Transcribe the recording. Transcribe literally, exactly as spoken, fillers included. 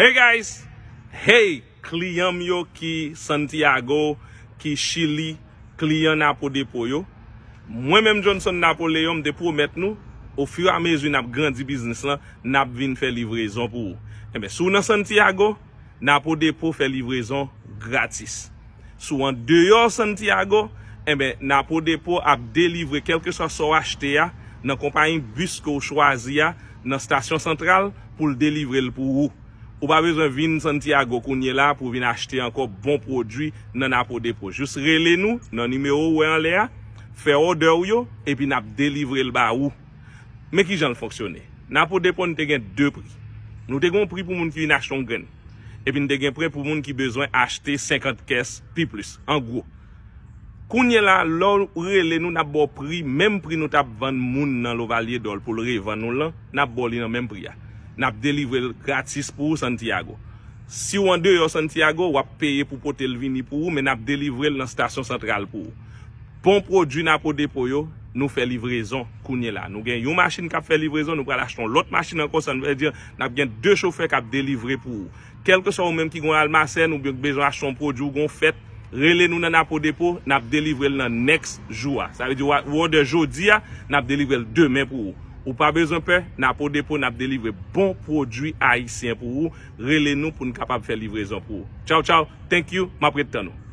Hey guys! Hey! Kliyan m yo ki Santiago, ki Chili, kliyan Napo Depo yo. Mwen menm Johnson Napoleon, m te pwomèt nou, ofiramezi n ap grandi biznis lan, n ap vin fè livrezon pou ou. Enben, si w nan Santiago, Napo Depo fè livrezon gratis. Si w andeyò Santiago, enben, Napo Depo ap delivre kèlkeswa sa w achte a nan konpayi bis ke w chwazi a nan estasyon santral pou l delivre l pou ou. Ou pa bezwen vin Santiago kounye la pou vin achte ankò bon pwodui nan Napo Depo. Jis rele nou nan nimewo ou wè anlè a, fè òdè w yo, epi n ap delivre l ba ou. Men ki jan l fonksyone. Napo Depo n te gen de pri. Nou te gen yon pri pou moun ki vin achte yon grenn. Epi n te gen pri pou moun ki bezwen achte senkant kès pi plis, an gwo. Kounye la, lè w rele nou, n ap ba w pri, menm pri nou t ap vann moun nan Lovalye Dòl pou l revann ou lan, n ap ba w li nan menm pri a. N ap delivre l gratis pou ou Santiago. Si w andeyò Santiago, w ap peye pou pote l vini pou ou, men n ap delivre l nan estasyon santral pou ou. Bon pwodui Napo Depo yo, nou fè livrezon kounye la. Nou gen yon machin k ap fè livrezon, nou pral achte yon lòt machin ankò, sa vle di n ap gen de chofè k ap delivre pou ou. Kèlkeswa ou menm ki gen yon almasèn oubyen ki bezwen achte yon pwodui ou gen yon fèt, rele nou nan Napo Depo, n ap delivre l nan next jou a. Sa vle di w a- ou òdè jodi a, n ap delivre l demen pou ou. Ou pa bezwen pè, Napo Depo n ap delivre bon pwodui ayisyen pou ou. Rele nou pou n kapab fè livrezon pou ou. Tchaw, tchaw, thank you, m ap ret tann ou.